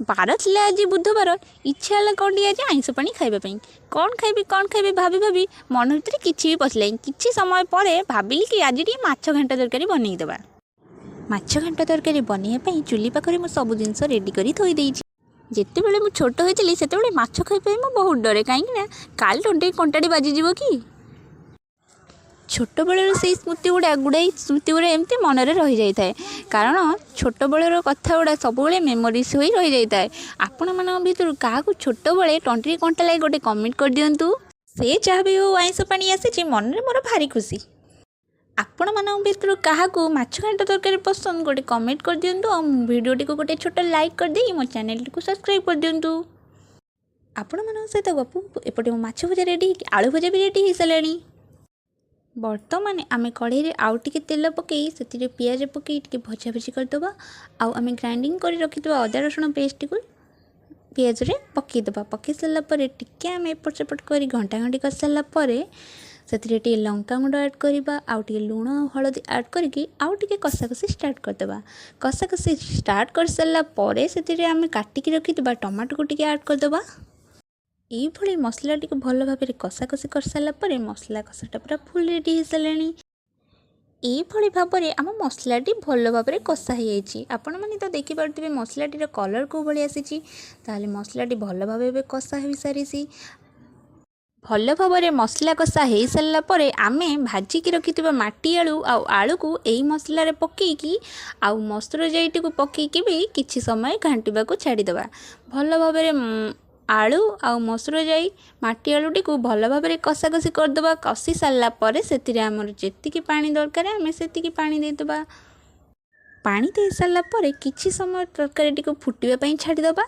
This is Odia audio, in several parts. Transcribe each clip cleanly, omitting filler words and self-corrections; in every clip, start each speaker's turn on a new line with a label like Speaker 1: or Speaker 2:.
Speaker 1: ବାର ଥିଲା ଆଜି ବୁଧବାର। ଇଚ୍ଛା ହେଲା କ'ଣ ଟିକେ ଆଜି ଆଇଁଷ ପାଣି ଖାଇବା ପାଇଁ। କ'ଣ ଖାଇବି, କ'ଣ ଖାଇବି ଭାବି ଭାବି ମନ ଭିତରେ କିଛି ବି ପଶିଲାନି। କିଛି ସମୟ ପରେ ଭାବିଲି କି ଆଜି ଟିକେ ମାଛ ଘାଣ୍ଟ ତରକାରୀ ବନେଇଦେବା। ମାଛ ଘାଣ୍ଟ ତରକାରୀ ବନେଇବା ପାଇଁ ଚୁଲି ପାଖରେ ମୁଁ ସବୁ ଜିନିଷ ରେଡ଼ି କରି ଥୋଇ ଦେଇଛି। ଯେତେବେଳେ ମୁଁ ଛୋଟ ହୋଇଥିଲି, ସେତେବେଳେ ମାଛ ଖାଇବା ପାଇଁ ମୁଁ ବହୁତ ଡରେ, କାହିଁକି ନା କାଳେ ତଣ୍ଟିରେ କଣ୍ଟାଟି ବାଜିଯିବ କି। ଛୋଟବେଳର ସେଇ ସ୍ମୃତି ଗୁଡ଼ା, ଗୁଡ଼ାଏ ସ୍ମୃତି ଗୁଡ଼ା ଏମିତି ମନରେ ରହିଯାଇଥାଏ, କାରଣ ଛୋଟବେଳର କଥା ଗୁଡ଼ା ସବୁବେଳେ ମେମୋରିସ୍ ହୋଇ ରହିଯାଇଥାଏ। ଆପଣମାନଙ୍କ ଭିତରୁ କାହାକୁ ଛୋଟବେଳେ ତଣ୍ଟିରେ କଣ୍ଟା ଲାଗି, ଗୋଟେ କମେଣ୍ଟ କରିଦିଅନ୍ତୁ। ସେ ଯାହା ବି ହଉ, ଆଇଁଷ ପାଣି ଆସିଛି, ମନରେ ମୋର ଭାରି ଖୁସି। ଆପଣମାନଙ୍କ ଭିତରୁ କାହାକୁ ମାଛ ଘାଣ୍ଟ ତରକାରୀ ପସନ୍ଦ, ଗୋଟେ କମେଣ୍ଟ କରିଦିଅନ୍ତୁ ଆଉ ଭିଡ଼ିଓଟିକୁ ଗୋଟେ ଛୋଟ ଲାଇକ୍ କରିଦେଇ ମୋ ଚ୍ୟାନେଲଟିକୁ ସବସ୍କ୍ରାଇବ୍ କରିଦିଅନ୍ତୁ। ଆପଣମାନଙ୍କ ସହିତ ଗପୁ ଏପଟେ ମୋ ମାଛ ଭଜା ରେଡ଼ି ହେଇକି ଆଳୁ ଭଜା ବି ରେଡ଼ି ହେଇସାରିଲାଣି। ବର୍ତ୍ତମାନ ଆମେ କଢ଼େଇରେ ଆଉ ଟିକେ ତେଲ ପକାଇ, ସେଥିରେ ପିଆଜ ପକାଇ ଟିକେ ଭଜା ଭଜି କରିଦେବା ଆଉ ଆମେ ଗ୍ରାଇଣ୍ଡିଙ୍ଗ କରି ରଖିଥିବା ଅଦା ରସୁଣ ପେଷ୍ଟଟିକୁ ପିଆଜରେ ପକାଇଦେବା। ପକାଇ ସାରିଲା ପରେ ଟିକେ ଆମେ ଏପଟ ସେପଟ କରି ଘଣ୍ଟା ଘଣ୍ଟି କରିସାରିଲା ପରେ ସେଥିରେ ଟିକେ ଲଙ୍କା ଗୁଣ୍ଡ ଆଡ଼୍ କରିବା ଆଉ ଟିକେ ଲୁଣ ଆଉ ହଳଦୀ ଆଡ଼୍ କରିକି ଆଉ ଟିକେ କଷାକଷି ଷ୍ଟାର୍ଟ କରିଦେବା। କଷାକଷି ଷ୍ଟାର୍ଟ କରିସାରିଲା ପରେ ସେଥିରେ ଆମେ କାଟିକି ରଖିଥିବା ଟମାଟୋକୁ ଟିକେ ଆଡ଼୍ କରିଦେବା। ଏଇଭଳି ମସଲାଟିକୁ ଭଲ ଭାବରେ କଷାକଷି କରିସାରିଲା ପରେ ମସଲା କଷାଟା ପୁରା ଫୁଲ୍ ରେଡ଼ି ହେଇସାରିଲାଣି। ଏଇଭଳି ଭାବରେ ଆମ ମସଲାଟି ଭଲ ଭାବରେ କଷା ହେଇଯାଇଛି। ଆପଣମାନେ ତ ଦେଖିପାରୁଥିବେ ମସଲାଟିର କଲର୍ କେଉଁ ଭଳି ଆସିଛି। ତାହେଲେ ମସଲାଟି ଭଲ ଭାବେ ଏବେ କଷା ହୋଇସାରିଛି। ଭଲ ଭାବରେ ମସଲା କଷା ହେଇସାରିଲା ପରେ ଆମେ ଭାଜିକି ରଖିଥିବା ମାଟି ଆଳୁ ଆଉ ଆଳୁକୁ ଏଇ ମସଲାରେ ପକାଇକି ଆଉ ମସୁର ଜାଇଟିକୁ ପକାଇକି ବି କିଛି ସମୟ ଘାଣ୍ଟିବାକୁ ଛାଡ଼ିଦେବା। ଭଲ ଭାବରେ ଆଳୁ ଆଉ ମସୁର ଜାଇ, ମାଟି ଆଳୁଟିକୁ ଭଲ ଭାବରେ କଷାକଷି କରିଦେବା। କଷି ସାରିଲା ପରେ ସେଥିରେ ଆମର ଯେତିକି ପାଣି ଦରକାର, ଆମେ ସେତିକି ପାଣି ଦେଇଦେବା। ପାଣି ଦେଇ ସାରିଲା ପରେ କିଛି ସମୟ ତରକାରୀଟିକୁ ଫୁଟିବା ପାଇଁ ଛାଡ଼ିଦେବା।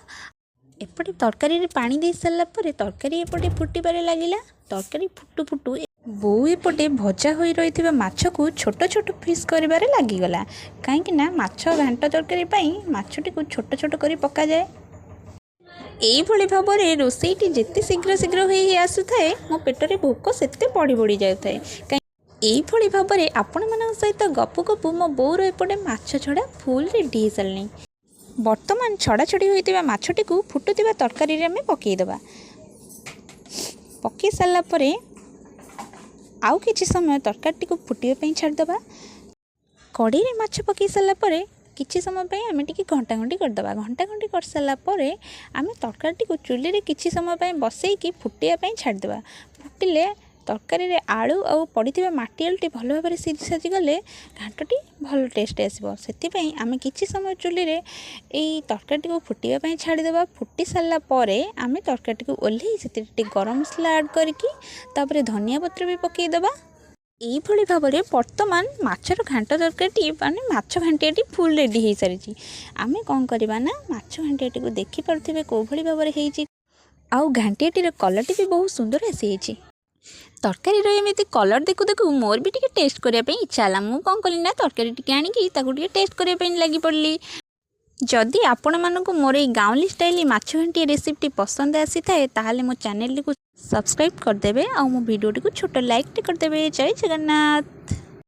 Speaker 1: ଏପଟେ ତରକାରୀରେ ପାଣି ଦେଇ ସାରିଲା ପରେ ତରକାରୀ ଏପଟେ ଫୁଟିବାରେ ଲାଗିଲା। ତରକାରୀ ଫୁଟୁ ଫୁଟୁ ବୋଉ ଏପଟେ ଭଜା ହୋଇ ରହିଥିବା ମାଛକୁ ଛୋଟ ଛୋଟ ପିସ୍ କରିବାରେ ଲାଗିଗଲା, କାହିଁକି ନା ମାଛ ଘାଣ୍ଟ ତରକାରୀ ପାଇଁ ମାଛଟିକୁ ଛୋଟ ଛୋଟ କରି ପକାଯାଏ। ଏଇଭଳି ଭାବରେ ରୋଷେଇଟି ଯେତେ ଶୀଘ୍ର ଶୀଘ୍ର ହୋଇ ଆସୁଥାଏ, ମୋ ପେଟରେ ଭୋକ ସେତେ ବଢ଼ି ବଢ଼ି ଯାଉଥାଏ। କାହିଁ ଏଇଭଳି ଭାବରେ ଆପଣମାନଙ୍କ ସହିତ ଗପୁ ଗପୁ ମୋ ବୋଉର ଏପଟେ ମାଛ ଛଡ଼ା ଫୁଲ୍ ରେଡ଼ି ହେଇସାରିଲାଣି। ବର୍ତ୍ତମାନ ଛଡ଼ା ଛଡ଼ି ହୋଇଥିବା ମାଛଟିକୁ ଫୁଟୁଥିବା ତରକାରୀରେ ଆମେ ପକାଇଦେବା। ପକାଇ ସାରିଲା ପରେ ଆଉ କିଛି ସମୟ ତରକାରୀଟିକୁ ଫୁଟିବା ପାଇଁ ଛାଡ଼ିଦେବା। କଢ଼େଇରେ ମାଛ ପକାଇ ସାରିଲା ପରେ କିଛି ସମୟ ପାଇଁ ଆମେ ଟିକେ ଘଣ୍ଟା ଘଣ୍ଟି କରିଦେବା। ଘଣ୍ଟା ଘଣ୍ଟି କରିସାରିଲା ପରେ ଆମେ ତରକାରୀଟିକୁ ଚୁଲିରେ କିଛି ସମୟ ପାଇଁ ବସେଇକି ଫୁଟିବା ପାଇଁ ଛାଡ଼ିଦେବା। ଫୁଟିଲେ ତରକାରୀରେ ଆଳୁ ଆଉ ପଡ଼ିଥିବା ମାଟି ଆଳୁଟି ଭଲ ଭାବରେ ସିଝି ସାଜିଗଲେ ଘାଣ୍ଟଟି ଭଲ ଟେଷ୍ଟ ଆସିବ। ସେଥିପାଇଁ ଆମେ କିଛି ସମୟ ଚୁଲିରେ ଏଇ ତରକାରୀଟିକୁ ଫୁଟିବା ପାଇଁ ଛାଡ଼ିଦେବା। ଫୁଟି ସାରିଲା ପରେ ଆମେ ତରକାରୀଟିକୁ ଓହ୍ଲେଇ ସେଥିରେ ଟିକେ ଗରମ ମସଲା ଆଡ଼୍ କରିକି ତାପରେ ଧନିଆ ପତ୍ର ବି ପକାଇଦେବା। ଏଇଭଳି ଭାବରେ ବର୍ତ୍ତମାନ ମାଛର ଘାଣ୍ଟ ତରକାରୀଟି, ମାନେ ମାଛ ଘାଣ୍ଟିଆଟି ଫୁଲ୍ ରେଡ଼ି ହେଇସାରିଛି। ଆମେ କ'ଣ କରିବା ନା ମାଛ ଘାଣ୍ଟିଆଟିକୁ ଦେଖିପାରୁଥିବେ କେଉଁଭଳି ଭାବରେ ହେଇଛି ଆଉ ଘାଣ୍ଟିଆଟିର କଲର୍ଟି ବି ବହୁତ ସୁନ୍ଦର ଆସିଯାଇଛି। ତରକାରୀର ଏମିତି କଲର୍ ଦେଖୁ ଦେଖୁ ମୋର ବି ଟିକେ ଟେଷ୍ଟ କରିବା ପାଇଁ ଇଚ୍ଛା ହେଲା। ମୁଁ କ'ଣ କଲି ନା ତରକାରୀ ଟିକେ ଆଣିକି ତାକୁ ଟିକେ ଟେଷ୍ଟ କରିବା ପାଇଁ ଲାଗି ପଡ଼ିଲି। ଯଦି ଆପଣମାନଙ୍କୁ ମୋର ଏଇ ଗାଉଁଲି ଷ୍ଟାଇଲ୍ ମାଛ ଘାଣ୍ଟିଆ ରେସିପିଟି ପସନ୍ଦ ଆସିଥାଏ, ତାହେଲେ ମୋ ଚ୍ୟାନେଲଟିକୁ ସବସ୍କ୍ରାଇବ୍ କରିଦେବେ ଆଉ ମୋ ଭିଡ଼ିଓଟିକୁ ଛୋଟ ଲାଇକ୍ଟେ କରିଦେବେ। ଜୟ ଜଗନ୍ନାଥ।